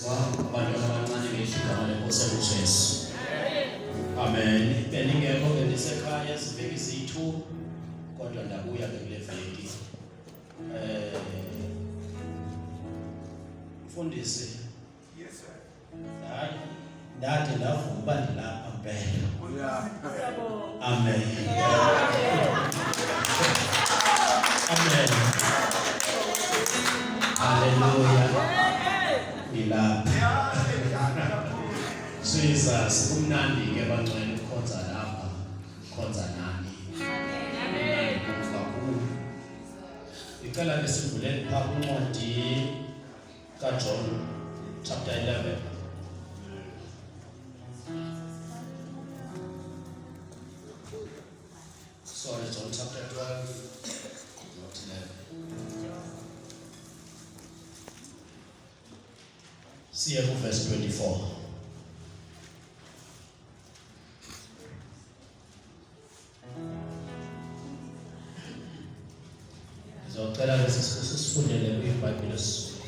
Abantwana abancane ngehle igama lenkosi enguJesu. Amen. Beningekho bendisekhaya iziveki ziyi-2 kodwa ndabuya ke kule veki. Eh Mfundisi. Yes sir. Hayi ndade ndavuma uba ndilapha mpela. Amen. Amen. Hallelujah. Ngilapha. Jesus, kumnandi ke bangcwele ukukhonza lapha, khonza nani. Amen. Kakhulu. Ngicela ke sivuleni pha kwincwadi kaJohn chapter 11. Sorry, John chapter 12, not 11. Siye kuverse 24. Ngizocela lesi sifundele kwiBhayibheli esiZulu.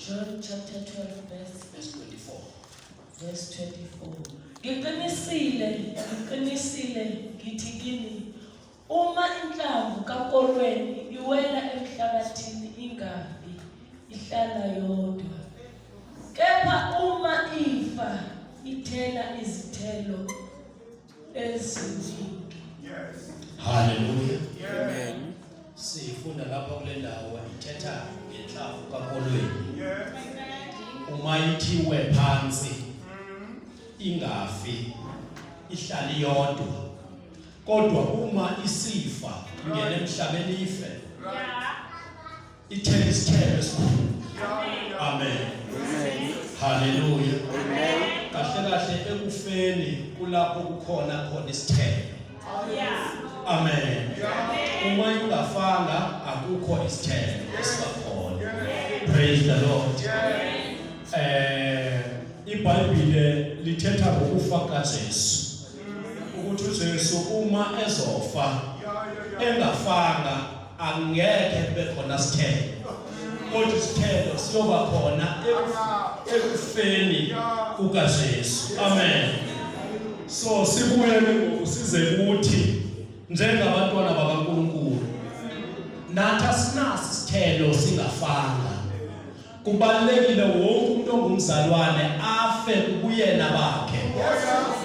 John chapter 12 verse Verse 24. Verse 24. Ngiqinisile, ngiqinisile ngithi kini uma inhlamvu kakolweni iwela emhlabathini ingafi ihlala yodwa. Kepha uma ifa ithela izithelo eziningi. Yes. Hallelujah. Amen. Sifunda lapha kule ndawo ithetha ngenhlamvu kakolweni. Yes. Uma ithiwe phansi ingafi ihlala iyodwa. Kodwa uma isifa ingena emhlabeni ife. Ithela isithelo esikhulu. Amen. Hallelujah. Amen. Kahle kahle ekufeni kulapho kukhona khona isithelo. Amen. Uma ingafanga akukho isithelo esiba khona. Praise the Lord. Eh iBhayibhile lithetha ngokufa kaJesu. Ukuthi uJesu uma ezofa engafanga angeke kube khona sithelo kodwa isithelo siyoba khona ekufeni kukaJesu. Amen. So sibuye ngoku size kuthi njengabantwana bakaNkulunkulu nathi asinaso isithelo singafanga. Kubalulekile wonke umuntu ongumzalwane afe kubuyena bakhe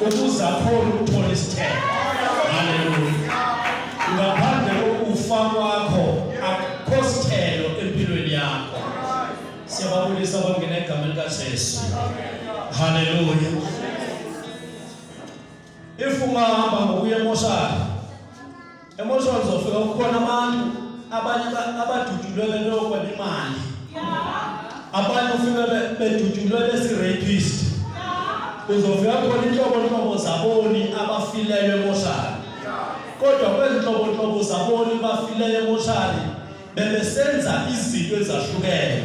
ukuze akhone ukuthola isithelo. Haleluya. Ngaphandle kokufa kwakho akukho sithelo empilweni yakho. Siyababulisa abangena egameni likaJesu. Haleluya. If ungahamba ngokuya emoshari, emoshari uzofika kukhona abantu abanye abadutshulwe beyokweba imali. Abanye ufike bedutshulwe besi-rapist. Uzofika khona inhlobonhlobo zaboni abafileyo emoshari. Kodwa kwezinhlobonhlobo zaboni bafileyo emoshari bebesenza izinto ezahlukene.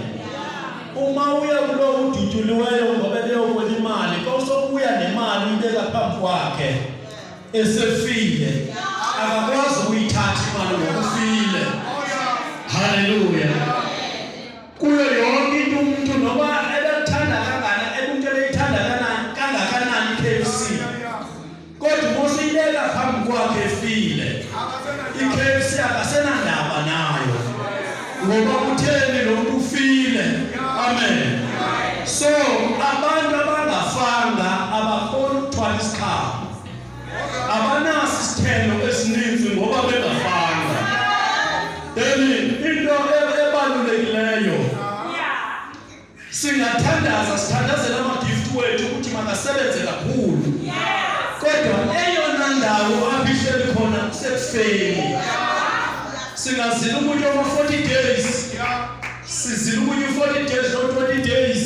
Uma uya kulowo udutshuliweyo ngoba beyokwela imali, xa usobuya nemali uyibeka phambi kwakhe esefile, akakwazi ukuyithatha imali ngoba ufile. Haleluya. Kuyo yonke into umuntu noma ebekuthanda kangana, emuntu ebeyithanda kangakanani i-KFC, Kodwa uma usuyibeka phambi kwakhe efile, i-KFC akasenandaba nayo ngoba utheni lo muntu ufile. Amen. So abantu abangafanga abakhona ukuthwala isikhalo, abanaso isithelo esininzi ngoba bengafanga. Then into ebalulekileyo Singathandaza sithandazela ama-gift wethu ukuthi makasebenze kakhulu, kodwa eyona ndawo apho ihleli khona kusekufeni. Singazila ukutya ama-40 days, sizila ukutya u-40 days no-20 days,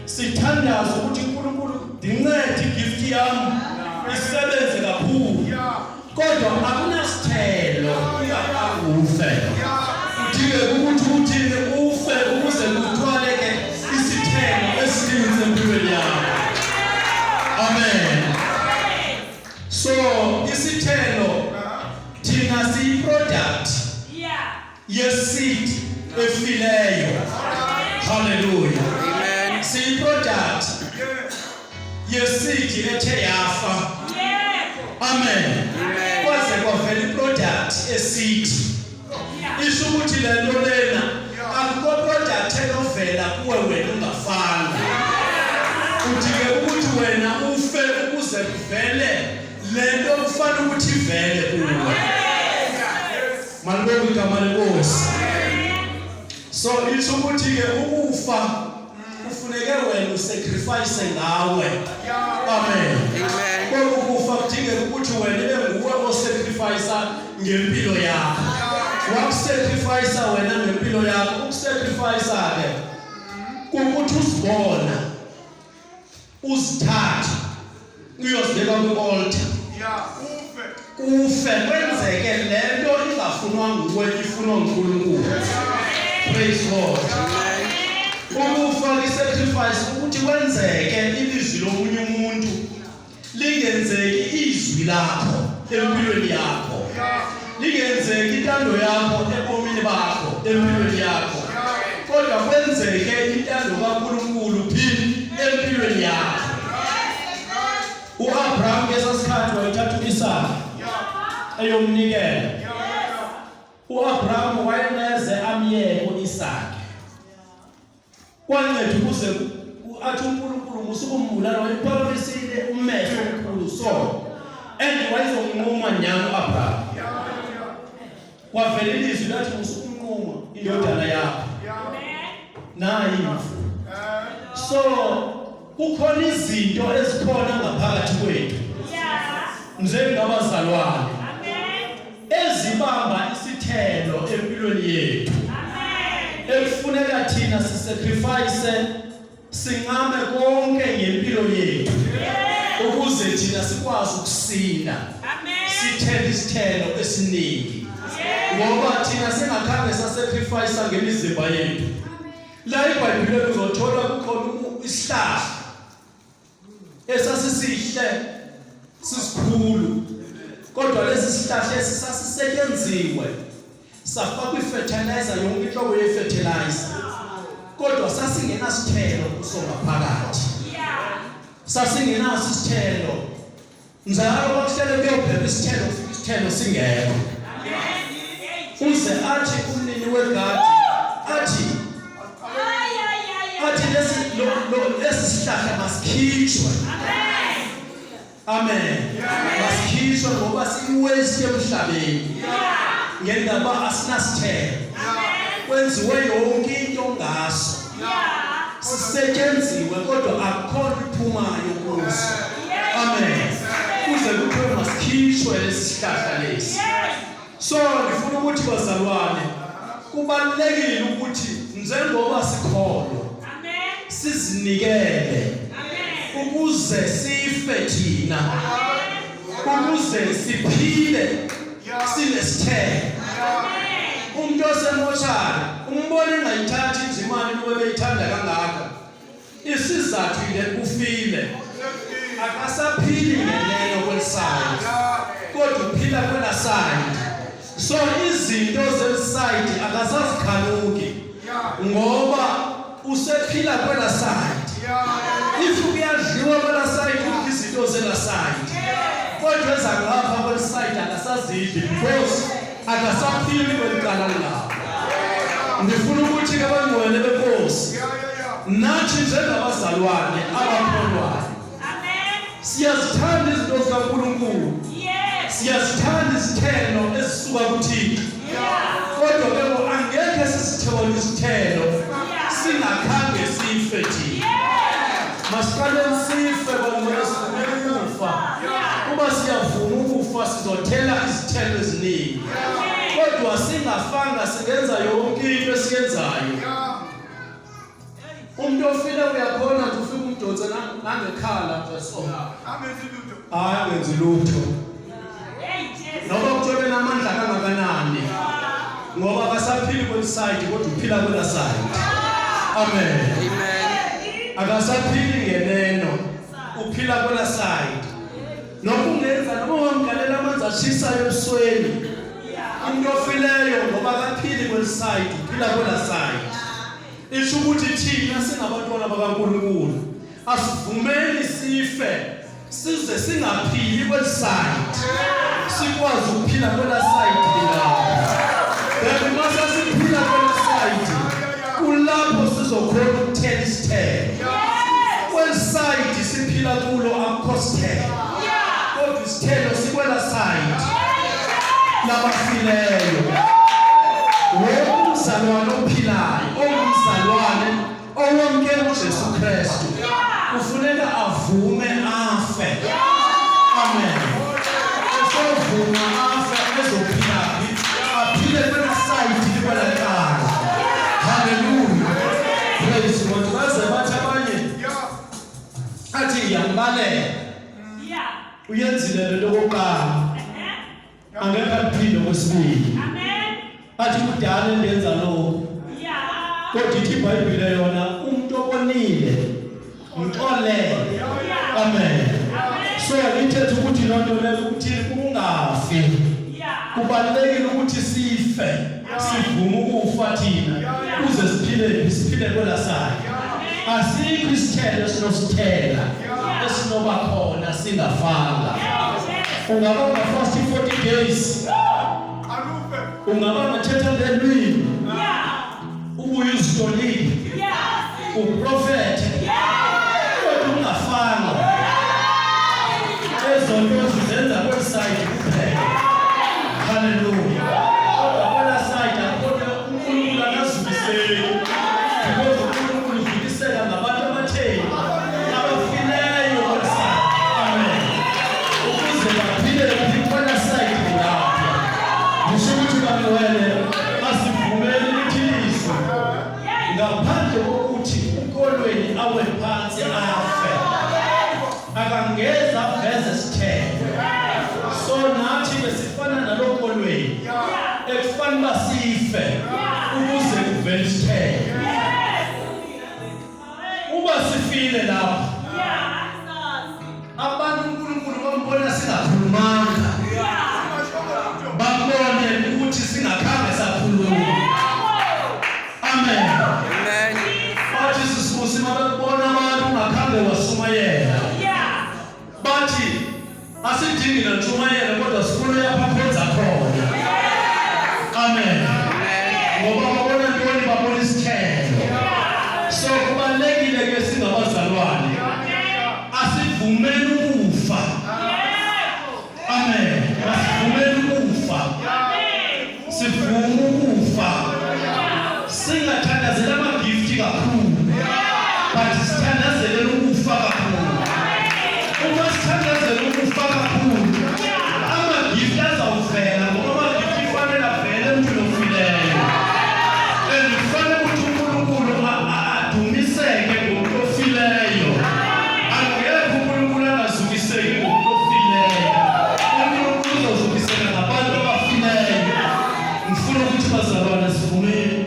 sithandaze ukuthi uNkulunkulu ndincede igift yam isebenze kakhulu. Kodwa akunasithelo ufe. Kudingeka ukuthi uthini ufe ukuze kuthwaleke isithelo esininzi empilweni yakho. Amen. So isithelo thina siyi product yeseed efileyo. Hallelujah. Hallelujah. Amen. Siyi-product yeseed ethe yafa. Amen. Amen. Kwaze kwavela iproduct eseed. Isho ukuthi le nto lena akukho product enovela kuwe wena ungafanga. Udinge ukuthi wena ufe ukuze kuvele le nto kufanele ukuthi ivele kuwe. Malibongwe igama lenkosi. So isho ukuthi ke ukufa kufuneke wena usacrifice ngawe. Amen. Amen. Kodwa ukufa kudingeka ukuthi wena ibe nguwe osacrifice ngempilo yakho. Wakusacrifice wena ngempilo yakho, ukusacrifice ke ukuthi uzibona uzithathe uyozibeka kwi-altar. Kufe kwenzeke lento ingafunwa nguwe ifunwa nguNkulunkulu. Praise God. Amen. Ukufa i-sacrifice ukuthi kwenzeke ilizwi lomunye umuntu lingenzeki izwi lakho empilweni yakho. Lingenzeki intando yakho ebomini bakho empilweni yakho. Kodwa kwenzeke intando kaNkulunkulu phi empilweni yakho. uAbraham ngesasikhathi wayethatha uIsaka eyomnikela. uAbraham wayeneze amyeke uIsaka. Kwanceda ukuze athi uNkulunkulu musukumbulala wayephakamisile ummehlo omkhulu so and wayezomnquma nyalo uAbraham. Kwavela ilizwi lathi musukumnquma indodana yakho. Nayi imvu. So kukhona izinto ezikhona ngaphakathi kwethu njengabazalwane ezibamba isithelo empilweni yethu ekufuneka thina sisacrifice sincame konke ngempilo yethu ukuze thina sikwazi ukusinda sithele isithelo esiningi ngoba thina singakhange sasacrifice ngemizimba yethu. La eBhayibhelini uzothola kukhona isihlahla esasisihle sisikhulu, kodwa lesi sihlahla esisasisebenziwe safakwa ifertilizer, yonke inhlobo ye-fertilizer, kodwa sasingenasithelo kuso ngaphakathi, sasingenaso isithelo. Njalo kwakuhlele kuyobheka isithelo, kufika isithelo singekho, uze athi umnini wegadi athi lesi sihlahla masikhishwe. Amen. Masikhishwe ngoba siyiwaste emhlabeni ngendaba asinasithelo, kwenziwe yonke into ngaso, sisetshenziwe kodwa akukhona iphumayo kuso. Amen. Kuze kuthiwe masikhishwe lesi sihlahla lesi. So ngifuna ukuthi bazalwane, kubalulekile ukuthi njengoba sikholwa sizinikele ukuze sife thina, ukuze siphile sinesithelo. Umuntu osemoshari umbone engayithathi nje imali noma beyithanda kangaka, isizathu ile ufile, akasaphili ngeneno kweliside kodwa uphila kwela side. So izinto zeliside akasazikhanuki ngoba usephila kwela side. If kuyadliwa kwela side, udla izinto zela side, kodwa ezangapha kweliside akasazidli because akasaphili kwelicala lapho. Ngifuna ukuthi ke abangcwele benkosi, nathi njengabazalwane abakholwayo siyazithanda izinto zikaNkulunkulu, siyazithanda izithelo ezisuka kuThixo, kodwa ke angekhe sisithole isithelo singakhange sife thina. Masiqale sife bangcwele, sivumele ukufa. Uma siyavuma ukufa sizothela izithelo eziningi, kodwa singafanga singenza yonke into esiyenzayo. Umuntu ofile uyakhona nje ufika umdonse nangekhala nje so, hayi, angenzi lutho noma kuthiwe namandla kangakanani, ngoba akasaphili kweli side kodwa uphila kwela side. Amen. Amen. Akasaphili ngeneno, uphila kwela side. Noma ungenza noma ungamgalela amanzi ashisayo ebusweni umuntu ofileyo, ngoba akaphili kweli side, uphila kwela side. Isho ukuthi thina singabantwana bakaNkulunkulu asivumeli sife size singaphili kweli side, sikwazi ukuphila kwela side lapho. Then mase siphila kwela side, kulapho sizokhona ukuthela isithelo. Kweli side siphila kulo akukho sithelo, kodwa isithelo sikwela side labafileyo. Wonke umzalwane ophilayo, ongumzalwane owamkela uJesu Kristu, kufuneka avume afe. Amen. Esovuma afe, ezophila phi? Aphile kwela side kwela cala. Haleluya, praise God. Baze bathi abanye, athi ngiyambalela, uyenzile lento kokuqala, angeke aliphinde okwesibili. Athi kudala endenza lokho, kodwa ithi iBhayibhile yona, umuntu obonile mxolele. Amen. So ithethe ukuthi loo nto leyo ukuthi ungafi, kubalulekile ukuthi sife, sivume ukufa thina uze siphile, siphile kwela side. Asikho isithelo esinosithela esinoba khona singafanga. Ungaba ngafast 40 days, ungaba ngathetha ngelwimi, ubuye uzitolile, uprofethe, kodwa ungafanga. Ezo nto zizenza kweli side kuphela. Haleluya. Kodwa kwela side akukho, uNkulunkulu akazukiseki, because uNkulunkulu uzukiseka ngabantu abatheni? Abafileyo kweli side. Amen. Ukuze baphile phi? Kwela side lapho. Ngisho ukuthi bangcwele, asivumeli ukuthi izwe ngaphandle kokuthi ukolweni awe phansi afe, akangeza aveze sithelo. So nathi besifana nalokolweni ekufanele uba sife ukuze kuvele isithelo. Uba sifile lapho, abantu uNkulunkulu bambona singakhulumanga, bambone ukuthi singakhange sakhuluma. Amen. Amen. Bathi sisibusi, mabekubona abantu ungakhange wasumayela, bathi asidingi nantshumayela, kodwa sifuna uyapha khonza khona. Amen. Amen. Ngoba babona ntoni? Babona isithelo. So kubalulekile ke singabazalwane asivumeli ukufa. Amen. Asivumeli ukufa, sivume ukufa. Singathandazela amagifti kakhulu, but sithandazele ukufa kakhulu. Uma sithandazela ukufa kakhulu, amagifti azawuvela, ngoba amagifti kufanele avele emntwini ofileyo, and kufanele ukuthi uNkulunkulu adumiseke ngomuntu ofileyo. Angekho uNkulunkulu angazukiseki ngomuntu ofileyo. UNkulunkulu uzozukiseka ngabantu abafileyo. Ngifuna ukuthi bazalwane sivumeni,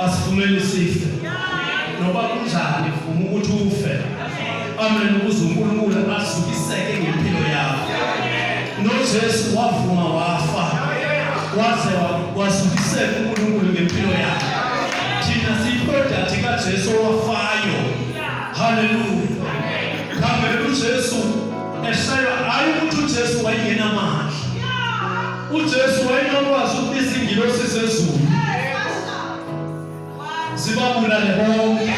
asivumeni sife noba kunjani. Vuma ukuthi ufe. Amen. Ukuze uNkulunkulu azukiseke ngempilo yakho. NoJesu wavuma wafa, waze wazukiseka uNkulunkulu ngempilo yakhe. Thina siyiproduct kaJesu owafayo. Haleluya. Khangela uJesu eshaywa. Hayi ukuthi uJesu wayengenamandla, uJesu wayenokwazi ukubiza ingilosi zezulu zibabulale bonke,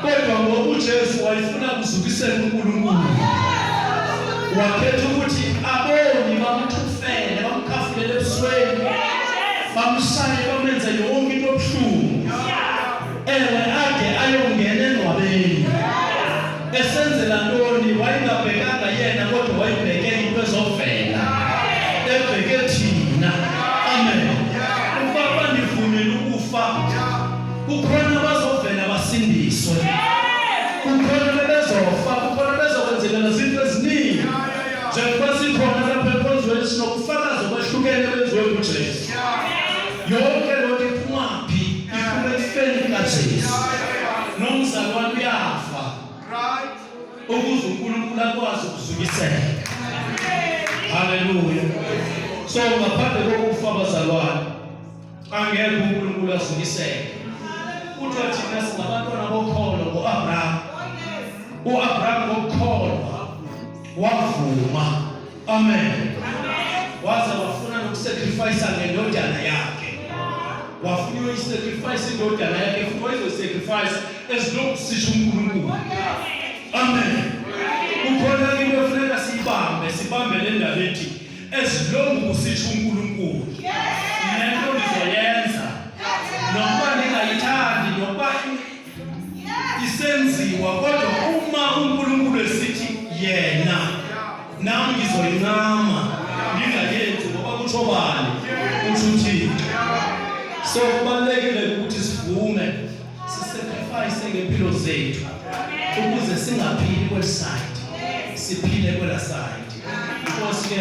kodwa ngoba uJesu wayefuna kuzukisela uNkulunkulu, wakhetha ukuthi aboni bamthufele, bamkhafulele ebusweni, bamshaye, bamenze yonke into obuhlungu, ewe, ade ayongena engcwabeni. Esenzela ntoni? Wayengabhekanga yena, kodwa wayebheke into ezovela, ebheke thina. Amen. Ukuba bandivumile ukufa, kukhona abazovela basindiswe, kukhona bebezofa, kukhona bezokwenzekela izinto eziningi. Njengoba sikhona lapha enkonzweni, sinobufakazi obwehlukene benziwe nguJesu. Yonke loo nto iphumaphi? Iphuma ekufeni kukaJesu. Nomzalwane uyafa ukuze uNkulunkulu akwazi ukuzukiseka. Haleluya. So ngaphandle kokufa, bazalwane, Angeke uNkulunkulu azukiseke. Kuthiwa thina singabantwana bokholo ngo-Abraham. U-Abraham ngokukholwa wavuma. Amen. Waze wafuna nokusacrifice ngendodana yakhe. Wafuna uyisacrifice indodana yakhe futhi wayezosacrifice as sisho uNkulunkulu. Amen. Kukhona into efuneka siyibambe, sibambe le ndaba ethi as long kusisho uNkulunkulu. Lento ndizoyenza. Nokuba ningayithandi, nokuba isenziwa kodwa uma uNkulunkulu esithi yena nami ngizoyincama ngingayenzi ngoba kutsho bani utsho uThixo. So kubalulekile ukuthi sivume sisacrifice ngempilo zethu ukuze singaphili kweli side siphile kwela side. Inkosi ke